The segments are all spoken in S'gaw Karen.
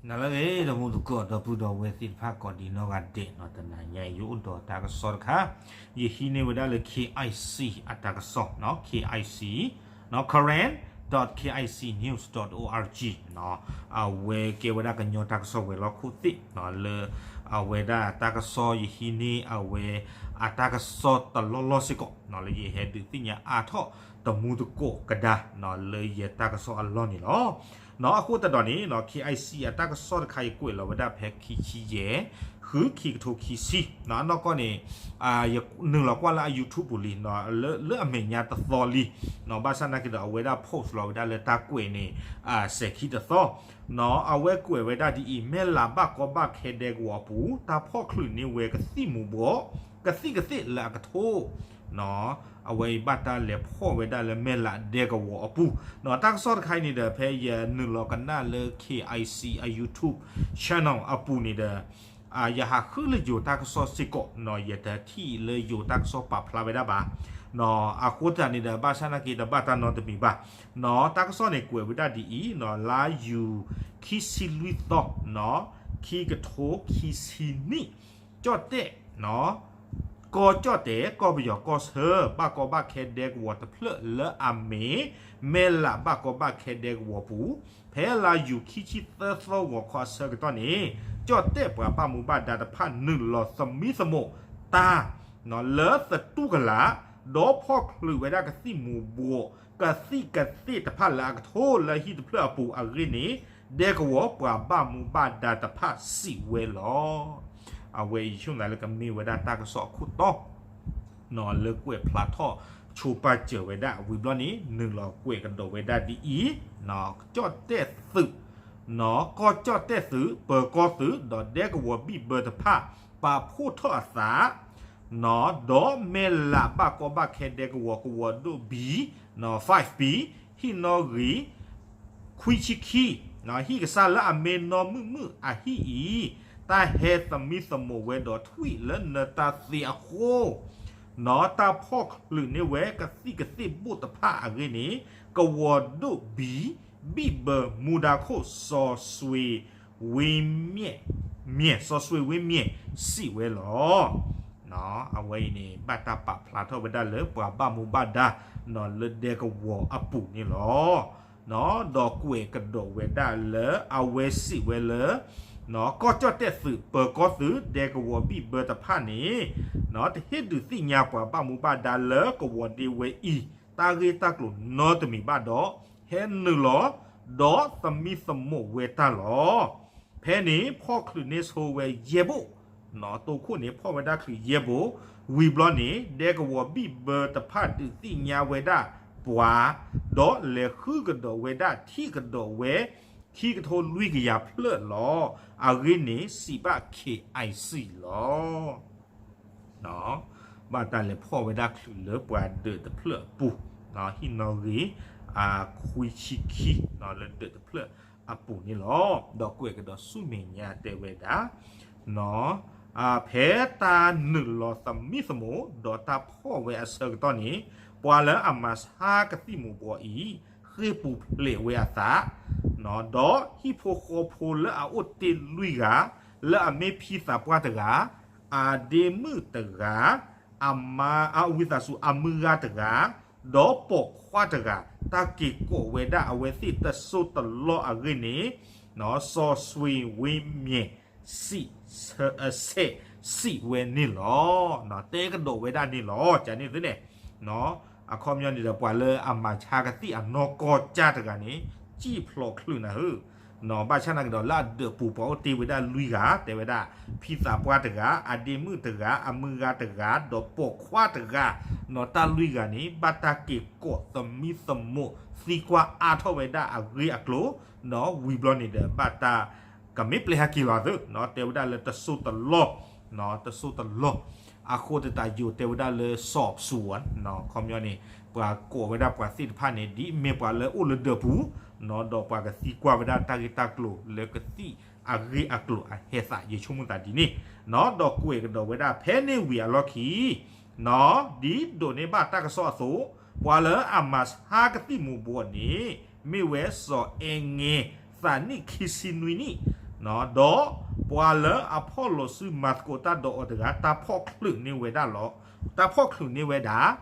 နလၢအဂ့ၤ ဒီးမူသကိး ဒီပုၢ်ဒီဝဲၢ်သ့ၣ်တဖၣ် ကိးဒံးနီၢ်ဂၤဒဲးနီၤ, တနၤညါအံၤ ယအိၣ်ဒီးတၢ်ကစီၣ်တခါ, ယဟံးန့ၢ်ဝဲဒၣ်လၢ KIC အတၢ်ကစီၣ်နီၤ, KIC, Karen dot K I C news dot O R G နီၤ, အဝဲကဲဝဲဒၣ်ကညီတၢ်ကစီၣ်ဝဲၤလီၢ်ခိၣ်သ့ၣ်နီၤ, လၢ အဝဲဒၣ်တၢ်ကစီၣ် ယဟံးန့ၢ်အဝဲ အတၢ်ကစီၣ်တလီၢ်လီၢ်စ့ၢ်ကီးနီၤ, လၢယဟဲဒုးသ့ၣ်ညါအါထီၣ် တမူသကိးကဒါနီၤ, လၢယတၢ်ကစီၣ်အလီၢ်န့ၣ်လီၤ. နီၤ, အဃိသတးဒီးန့ၣ်နီၤ, KIC အတၢ်ကစီၣ်တခါ ယကွဲးလီၤဝဲဒၣ်ဖဲခံဆံယဲၢ် ဃု ခံကထိခံဆံနီၤ, အနီၢ်ကီၢ်န့ၣ် ယနုာ်လီၤကွၢ်လၢအ YouTube ပူၤလံနီၤ, လၢ လၢအမဲာ်ညါတသီလံ နီၤ, ဘၣ်ဆၣ်နာ်က့ဒီး အဝဲဒၣ် post လီၤဝဲဒၣ်လၢတၢ်ကွဲးန့ၣ် စဲၤခံတသီ နီၤ, အဝဲကွဲးဝဲဒၣ်ဒ်အံၤ, မဲၢ်လးဘၣ်ကီဘၣ်ခဲဒဲကဝီၤအပူၤ တၢ်ဖီၣ်ချုးန့ၢ်ဝဲကသံၣ်မူၤဘှီး ကသံၣ်ကသ့ၣ်လၢအကထိ နီၤ, အဝဲအံၤဘၣ်တၢ်လဲၤဖီၣ်ဝဲဒၣ်လၢမဲၢ်လးဒဲကဝီၤအပူၤနီၤ, တၢ်ကစီၣ်တခါအံၤန့ၣ်ဒီး ဖဲယနုာ်လီၤကနၣ်လၢ KIC အ YouTube channel အပူၤန့ၣ်ဒီး ယဟးဃုလၢယိၤတၢ်ကစီၣ်စ့ၢ်ကီးနီၤ, ယတထံၣ်လၢယိၤတၢ်ကစီၣ်ပာ်ဖျါဝဲဒၣ်ဘၣ်နီၤ, အဃိသတးန့ၣ်ဒီး ဘၣ်ဆၣ်နာ်က့ဒီးဘၣ်တၢ်နီတမံၤဘၣ်နီၤ, တၢ်ကစီၣ်န့ၣ်ကွဲးဝဲဒၣ်ဒ်အံၤနီၤ, လါယူၤ ခံဆံလွံၢ်သီနီၤ, ခံကထိခံဆံနံၣ် ကၠီၣ်တဲၣ်နီၤ, ကီၢ်ကၠီၣ်တဲၣ် ကီၢ်ပယီၤကီၢ်ဆၢ ဘၣ်ကီဘၣ်ခဲဒဲကဝီၤတဖျၢၣ်လၢအမ့ၢ် မဲၢ်လးဘၣ်ကီဘၣ်ခဲဒဲကဝီၤပူၤ, ဖဲလါယူၤခံဆံသၢသီဂီၤခီအဆၢကတီၢ်န့ၣ် ကၠီၣ်တဲၣ်ပှၤဘၣ်မူဘၣ်ဒါတဖၣ်နုာ်လီၤသမံသမိးတၢ် လၢသတူၢ်ကလာ် ဒီးဖီၣ်ချုးဝဲဒၣ်ကသံၣ်မူၤဘှီး ကသံၣ်ကသ့ၣ်တဖၣ်လၢအကထိလၢဟံၣ်တဖျၢၣ်အပူၤအဂ့ၢ်န့ၣ် ဒဲကဝီၤပှၤဘၣ်မူဘၣ်ဒါတဖၣ်စံးဝဲလီၤ. အဝဲအံၤဆိမိၣ်သးလၢကမ့ၢ်ဝဲဒၣ်တၢ်ကစီၣ်အခိၣ်တီ လၢကွဲးဖျါထီၣ်ဆိပာ်စၢၤဝဲဒၣ်ဝံၤဘျီန့ၣ် နုာ်လီၤကွဲးကဒီးဝဲဒၣ်ဒ်အံၤ, ကၠီၣ်တဲၣ်သုး, ကီၢ်ကၠီၣ်တဲၣ်သုး ပၢၤကီၢ်သုး ဒီးဒဲကဝီၤဘံၣ်ဘၢတဖၣ် ပာ်ဖှိၣ်ထီၣ်အသး ဒီးမဲၢ်လးဘၣ်ကီဘၣ်ခဲဒဲကဝီၤ ကဝီၤဒိၣ်ဘံ five B ဟံၣ်နီၣ်ဂံၢ် ခွံဆံခံ, ဟံၣ်ကစၢ်လၢအမ့ၢ်နီၢ်မုၣ်မုၣ်အဟံၣ်အံၤ တၢ်ဟဲသမံသမိးဝဲဒီးထွံၣ်လၢနၢတၢ်သ့အဃိ နီၤ တၢ်ဖီၣ်ချုးန့ၢ်ဝဲကသံၣ်ကသ့ၣ်ဘိၣ်တဖၣ်အဂ့ၢ်န့ၣ် ကဝီၤဒိၣ်ဘံ ဘံၣ်ဘၢမူဒါခိၣ် စီၤစွ့ၤဝ့မ့ၢ်, စီၤစွ့ၤဝ့မ့ၢ် စံးဝဲလီၤ. အဝဲအံၤန့ၣ် ဘၣ်တၢ်ပာ်ဖျါထီၣ်ဝဲဒၣ်လၢပှၤဘၣ်မူဘၣ်ဒါ လၢဒဲကဝီၤအပူၤန့ၣ်လီၤ. ဒီးကွဲးကဒီးဝဲဒၣ်လၢအဝဲစံးဝဲလၢ ကီၢ်ကၠီၣ်တဲၣ်သုး ပၢၤကီၢ်သုး ဒဲကဝီၤဘံၣ်ဘၢတဖၣ်န့ၣ် တဟ့ၣ်ဒုးသ့ၣ်ညါပှၤဘၣ်မူဘၣ်ဒါလၢကဝီၤဒ့ဝဲအံၤ တၢ်ဂ့ၢ်တၢ်ကျိၤနီတမံၤဘၣ်ဒီး ဟဲနုာ်လီၤ ဒီးသမံသမိးဝဲတၢ်လီၤ. ဖဲန့ၣ်ဖီၣ်ချုးန့ၢ်ဆိဝဲယဲၢ်ဘိၣ်, တိခိၣ်န့ၣ်ဖီၣ်ဝဲဒၣ်ချုးယဲၢ်ဘိၣ်, ဝံၤဘျီန့ၣ် ဒဲကဝီၤဘံၣ်ဘၢတဖၣ်ဒုးသ့ၣ်ညါဝဲဒၣ်ပှၤ, ဒီးလဲၤဃုကဒီးဝဲဒၣ်ထံၣ်ကဒီးဝဲ ခံကထိလွံၢ်ကယၤဖျၢၣ်လီၤ. အဂ့ၢ်န့ၣ်စံးဘၣ် KIC လီၤ. ဘၣ်တၢ်လဲၤဖီၣ်ဝဲဒၣ်ချုးလၢပှၤဒၢးတဖျၢၣ်အပူၤ, ဟံၣ်နီၣ်ဂံၢ် ခွံဆံခံ လၢဒၢးတဖျၢၣ်အပူၤန့ၣ်လီၤ. ဒီးကွဲးကဒီးဆူမဲာ်ညါတဲဝဲဒၣ် ဖဲတၢ်နုာ်လီၤသမံသမိး ဒီးတၢ်ဖီၣ်ဝဲအဆၢကတီၢ်န့ၣ် ပှၤလၢအမၤဆါကသံၣ်မူၤဘှီးအံၤ ဃ့ၢ်ပူၤဖျဲးဝဲအသး, ဒီးဟံၣ်ဖိဃီဖိလၢအအိၣ်တ့ၢ်လွံၢ်ဂၤ လၢအမ့ၢ်ဖံသးပှၢ်တဂၤ, အဒ့မုၣ်တဂၤ, အမါ, အဝံသးစူၤ အမုၢ်ဂၤတဂၤ, ဒီးပိာ်ခွါတဂၤ, တၢ်က့ၤကိးဝဲဒၣ်အဝဲသ့ၣ်တစိၢ်တလီၢ်အဂ့ၢ်န့ၣ် စီၤစွ့ၤဝ့မ့ၢ် စံး, ဆဲး, စံးဝဲန့ၣ်လီၤ. တဲကဒီးဝဲဒၣ်န့ၣ်လီၤ. ကန့ၣ်သုန့ၣ် အခီပညီန့ၣ်ဒီး ပှၤလၢအမၤဆါကသံၣ်အနီၢ်ကီၢ်ကၢ်တဂၤန့ၣ် စံၣ်ဖျိးချုးနၤဧၢ, ဘၣ်ဆၣ်နာ်က့ဒီး လၢအဒၢးပူၤပှၤအိၣ်တ့ၢ်ဝဲဒၣ်လွံၢ်ဂၤ တဲဝဲဒၣ် ဖံသးပှၢ်တဂၤ, အဒ့မုၣ်တဂၤ, အမုၢ်ဂၤတဂၤ, ဒီးပိာ်ခွါတဂၤ, နီၢ်တၢ်လွံၢ်ဂၤန့ၣ် ဘၣ်တၢ်က့ၤကိးသမံသမိး သံကွၢ်အါထီၣ်ဝဲဒၣ်အဂ့ၢ်အကျိၤ, နီၢ်ဝံၤဘျီန့ၣ်ဒီး ဘၣ်တၢ်ကမ့ၢ်ပျဲဟဲက့ၤလီၤသု, နီၢ်တဲဝဲဒၣ်လၢတစိၢ်တလီၢ်, နီၢ်တစိၢ်တလီၢ်, အဃိသတးယိၤတဲဝဲဒၣ်လၢ စီၤစူၤဝါ, နီၢ်ခီပညီန့ၣ် ပှၤကိးဝဲဒၣ်ပှၤသ့ၣ်တဖၣ်န့ၣ် ဒ်မ့ၢ်ပှၤလၢအိၣ်လၢဒၢးပူၤ, နီၢ်ဒီးပှၤကသံကွၢ်ဝဲဒၣ်တၢ်ဂ့ၢ်တၢ်ကျိၤလၢကသံၣ်အဂ့ၢ်အကျိၤအဟဲသး ယဆိကမိၣ်သးဒ်န့ၣ်, နီၢ်ဒီးကွဲးကဒီးဝဲဒၣ် ဖဲန့ၣ်ဝံၤအလီၢ်ခံ နီၢ်ဒ်ဒိးန့ၢ်ဘၣ်တၢ်ကစီၣ်အသိး, ပှၤလၢအမၤဆါကသံၣ်မူၤဘှီးန့ၣ် မ့ၢ်ဝဲစီၤအဲၣ်ငဲ သးနံၣ်ခံဆံနွံနံၣ်, ဒီးပှၤလၢအဖီၣ်လိာ်စုမၤသကိးတၢ်ဒီးအီၤတဂၤ တၢ်ဖီၣ်ချုးန့ၢ်ဝဲဒၣ်လီၤ. တၢ်ဖီၣ်ချုးန့ၢ်ဝဲဒၣ်,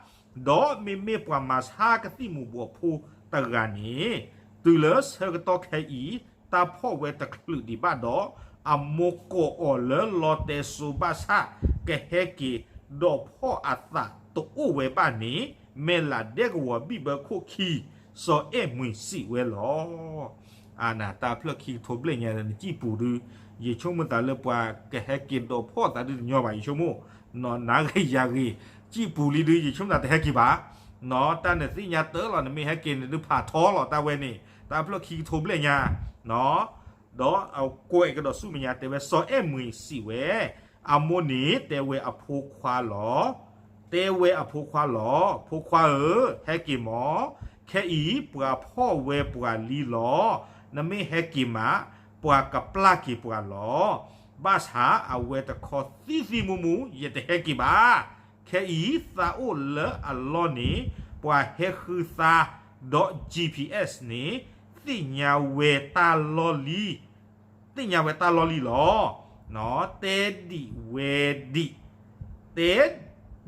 ဒီးမ့မ့ၢ်ပှၤမၤဆါကသံၣ်မူၤဘှီးဖိတဂၤန့ၣ်, တုၤလၢဆၢကတီၢ်ခဲအံၤ တၢ်ဖီၣ်ဝဲတချုးဒံးဘၣ်ဒီး အမိၢ်ကိးအီၤလၢလီတဲစိဘၣ်ဆၣ် ကဟဲက့ၤဒီးဖီၣ်အသးတအိၣ်ဝဲဘၣ်န့ၣ် မဲၢ်လးဒဲကဝီၤဘံၣ်ဘၢခိၣ်ခံ စီၤအဲၣ်မှံၤစံးဝဲလီၤ. တၢ်ဖျၢၣ်ခံကထိဘျဲၣ်ညါဒီး နစံၣ်ပူၤဒုး, ယဆိကမိၣ်သးလၢပှၤကဟဲက့ၤဒီးဖီၣ်သးဒုးတညီဘၣ် ယဆိကမိၣ်, နၤဂ့ၤယၤဂ့ၤ, စံၣ်ပူၤလံဒုး ယဆိကမိၣ်သးတဟဲက့ၤဘၣ်. တၢ်နသ့ၣ်ညါတၢ်လီၤ နမ့ၢ်ဟဲက့ၤန့ၣ်ဒုးဖးထီလီၤတၢ်ဝဲန့ၣ် တၢ်ဖျၢၣ်ခံကထိဘျဲၣ်ညါ ဒီးအကွဲးကဒီးဆူမဲာ်ညါတဲဝဲ စီၤအဲၣ်မှံၤစံးဝဲ, အမိၢ်န့ၣ် တဲဝဲအဖိခွါလီၤ. တဲဝဲအဖိခွါလီၤ. ဖိခွါဧၢ, ဟဲက့ၤမၢ်, ခဲအံၤပှၤဖီၣ်ဝဲပှၤလံလီၤ. နမ့ၢ်ဟဲက့ၤမး, ပှၤကပျၢ်က့ၤပှၤလီၤ. ဘၣ်ဆၣ်အဝဲတခီသံသံမူမူ ယတဟဲက့ၤဘၣ်. ခဲအံၤသးအိၣ်လၢအလီၢ်န့ၣ် ပှၤဟဲဃုသါဒီး G P S န့ၣ် သ့ၣ်ညါဝဲတၢ်လီၢ်လံ သ့ၣ်ညါဝဲတၢ်လီၢ်လံလီၤ. တဲဒံးဝဲဒံး, တဲ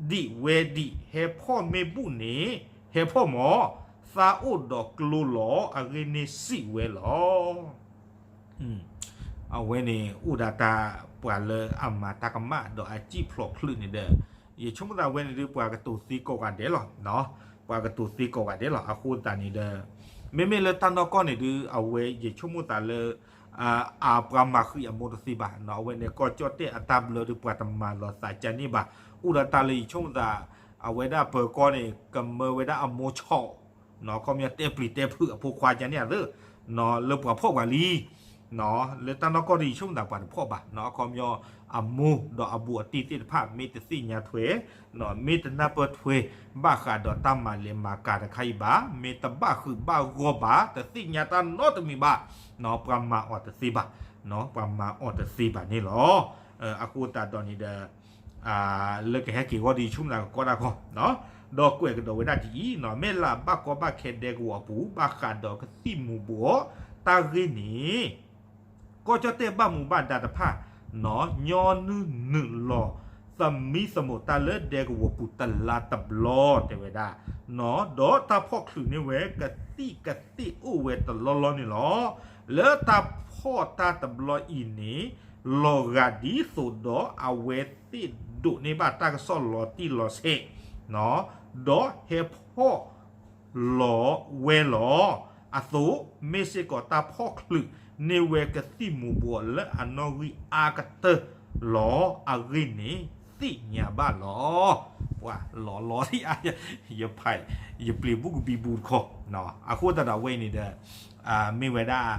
ဒံးဝဲဒံး ဟဲဖီၣ်မ့ၢ်ဘူၣ်န့ၣ် ဟဲဖီၣ်မၢ်, သးအိၣ်ဒီးကျိလီၤ အဂ့ၢ်န့ၣ်စံးဝဲလီၤ. အဝဲန့ၣ်အိၣ်ဒၣ်တၢ်ပှၤလၢအမၤတၢ်ကမၣ်ဒီးအစံၣ်ဖျိချုးန့ၣ်ဒီး ယဆိကမိၣ်သးဝဲန့ၣ်ဒုး ပှၤကတိၤသ့ကိးဂၤဒဲးလီၤ. ပှၤကတိၤသ့ကိးဂၤဒဲးလီၤ. အဃိသတးန့ၣ်ဒီး မ့မ့ၢ်လၢတၢ်နီၢ်ကီၢ်န့ၣ်ဒုး အဝဲယဆိကမိၣ်သးလၢ အပှၤမၤဃံးအမိၢ်တသ့ဘၣ်. အဝဲန့ၣ်ကီၢ်ကၠီၣ်တဲၣ်အတၢ်ဘျၢဒုး ပှၤတမၤလီၤသးကန့ၢ်ဘၣ်. အိၣ်ဒီးတၢ်လၢယဆိကမိၣ်သး အဝဲဒၣ်ပၢၤကီၢ်န့ၣ် ကမၢဝဲဒၣ်အမိၢ်ဆီၣ် ခီပညီတဲပျံၤတဲဖုးအဖိခွါကန့ၢ်အသး လၢပှၤဖီၣ်ပှၤလံ လၢတၢ်နီၢ်ကီၢ်ဒီး ယဆိကမိၣ်သးပှၤတဖီၣ်ဘၣ်. အခီပညီ အမိၢ်ဒီးအဘူးအတံၢ်သ့ၣ်တဖၣ် မ့ၢ်တသ့ၣ်ညါထွဲ မ့ၢ်တနၢ်ပၢၢ်ထွဲ ဘၣ်ဃးဒီးတၢ်မၤလဲၤမၤကၤတခါအံၤဘၣ်, မ့ၢ်တဘၣ်ဃုာ်ဘၣ်ဂီၢ်ဘၣ်, တသ့ၣ်ညါတၢ်နီတမံၤဘၣ်, ပှၤမၤအီၤတသ့ဘၣ်, ပှၤမၤအီၤတသ့ဘၣ်န့ၣ်လီၤ. အဃိသတးဒီးန့ၣ်ဒီး လၢကဟဲက့ၤဂီၢ်ဒီး ယဆိကမိၣ်သးကကီတၢ်ခီ, ဒီးကွဲးကဒီးဝဲဒၣ်ဒ်အံၤ, မ့ၢ်လၢဘၣ်ကီဘၣ်ခဲဒဲကဝီၤအပူၤ ဘၣ်ဃးဒီးကသံၣ်မူၤဘှီးတၢ်ဂ့ၢ်န့ၣ် ကီၢ်ကၠီၣ်တဲၣ်ဘၣ်မူဘၣ်ဒါတဖၣ် ညီနုၢ်နုာ်လီၤ သမံသမိးတၢ်လၢဒဲကဝီၤပူၤတလါတဘျီတဲဝဲဒၣ်, ဒီးတၢ်ဖီၣ်ချုးန့ၢ်ဝဲကသံၣ်ကသ့ၣ်အိၣ်ဝဲတလီၢ်လီၢ်န့ၣ်လီၤ. လၢတၢ်ဖီၣ်တၢ်တဘျီအံၤန့ၣ် လီၤဂာ်ဒ်သိးဒီးအဝဲသ့ၣ်ဒိးန့ၢ်ဘၣ်တၢ်ကစီၣ်လီၤတံၢ်လီၤဆဲး, ဒီးဟဲဖီၣ် လီၤဝဲလီၤအသိး, မ့ၢ်စ့ၢ်ကီးတၢ်ဖီၣ်ချုးန့ၢ်ဝဲကသံၣ်မူၤဘှီးလၢအနီၣ်ဂံၢ်အါကတၢၢ်လီၤအဂ့ၢ်န့ၣ် သ့ၣ်ညါဘၣ်လီၤ. ပှၤလီၤလီၤ ယဖး ယပျံၤဘူးကဘံဘူးတခီ, အဃိသတးဒီးအဝဲအံၤန့ၣ်ဒီး မ့ၢ်ဝဲဒၣ်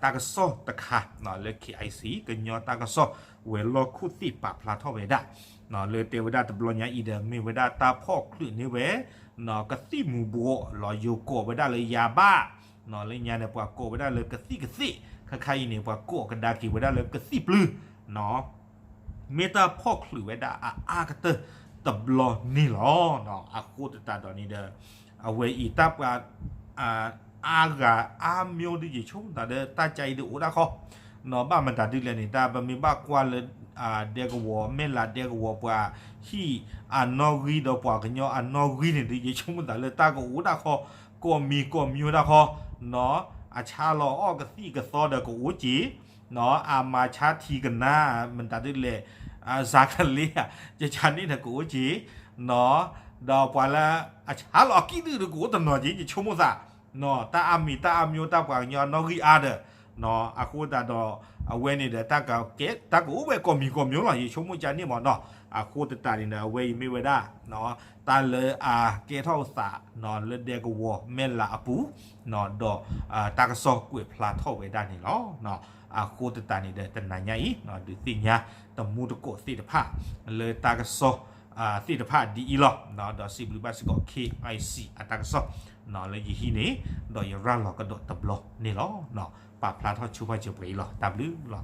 တၢ်ကစီၣ်တခါ လၢ K I C ကညီတၢ်ကစီၣ်ဝဲၤလီၢ်ခိၣ်သ့ၣ်ပာ်ဖျါထီၣ်ဝဲဒၣ် လၢတဲဝဲဒၣ်တဘျီညါအံၤဒီး မ့ၢ်ဝဲဒၣ်တၢ်ဖီၣ်ချုးန့ၢ်ဝဲ ကသံၣ်မူၤဘှီးလီၤ ယိၤကိးဝဲဒၣ်လၢယၤဘၣ်, လၢညါန့ၣ် ပှၤကိးဝဲဒၣ်လၢကသံၣ်ကသ့ၣ်, ခဲခါအံၤန့ၣ် ပှၤကိးကဒါက့ၤဝဲဒၣ်လၢကသံၣ်ပျုၢ် မ့ၢ်တၢ်ဖီၣ်ချုးဝဲဒၣ်အအါကတၢၢ်တဘျီန့ၣ်လီၤ. အဃိသတးဒီးန့ၣ်ဒီး အဝဲအံၤတၢ်ပှၤ အါဂၤအါမျိၤဒ်ယဆိကမိၣ်သးဒီး တၢ်ကါအံၤဒ်အိၣ်ဒၣ်ခီ, ဘၣ်မတၤဒ်လဲၣ်န့ၣ် တၢ်ပမ့ၢ်ဘၣ်ကွၢ်လၢ ဒဲကဝီၤ မဲၢ်လးဒဲကဝီၤပှၤဟံၣ်အနီၣ်ဂံၢ်ဒီးပှၤကညီအနီၣ်ဂံၢ်န့ၣ်ဒီး ယဆိကမိၣ်သးလၢတၢ်ကအိၣ်ဒၣ်ခီ, ကိးမံၤကိးမျိၤဒၣ်ခီ, အဆါလီၤအီၣ်ကသံၣ်ကသီဒီးကအိၣ်က့ၤ အမၤဆါထံကနါ မတၤဒ်လဲၣ် စၤကလ့ဧါ ကကန့ၣ်ဒီးကအိၣ်က့ၤ, ဒီးပှၤလၢအဆါလီၤအကံၣ်ဒုၣ်ဒီးကအိၣ်တနီၤက့ၤ ယဆိကမိၣ်သး, တၢ်အါမံၤတၢ်အါမျိၤတၢ်ပှၤကညီအနီၣ်ဂံၢ်အါဒီး, အဃိသတးဒီး အဝဲန့ၣ်ဒီး တၢ်ကအိၣ်ဝဲကိးမံၤကိးမျိၤလီၤ ယဆိကမိၣ်ကန့ၣ်မ့ၢ်နီၤ, အဃိသတးန့ၣ်ဒီး အဝဲအံၤမ့ၢ်ဝဲဒၣ် တၢ်လၢအကဲထီၣ်သး လၢဒဲကဝီၤမဲၢ်လးအပူၤ, ဒီးတၢ်ကစီၣ်ကွဲးဖျါထီၣ်ဝဲဒၣ်န့ၣ်လီၤ. အဃိသတးန့ၣ်ဒီး တနၤညါအံၤ ဒုးသ့ၣ်ညါတမူတကိးသ့ၣ်တဖၣ် လၢတၢ်ကစီၣ်သ့ၣ်တဖၣ်ဒ်အံၤလီၤ. ဒီးစံးဘျုးဘၣ်စ့ၢ်ကီး K I C အတၢ်ကစီၣ် လၢယဟံးန့ၣ် ဒီးယရၤလီၤကဒီးတဘျီန့ၣ်လီၤ. ပာ်ဖျါထီၣ်ဆိပာ်စၢၤပှဲၤအံၤလီၤ. တၢ်ဘျုးလီၤ.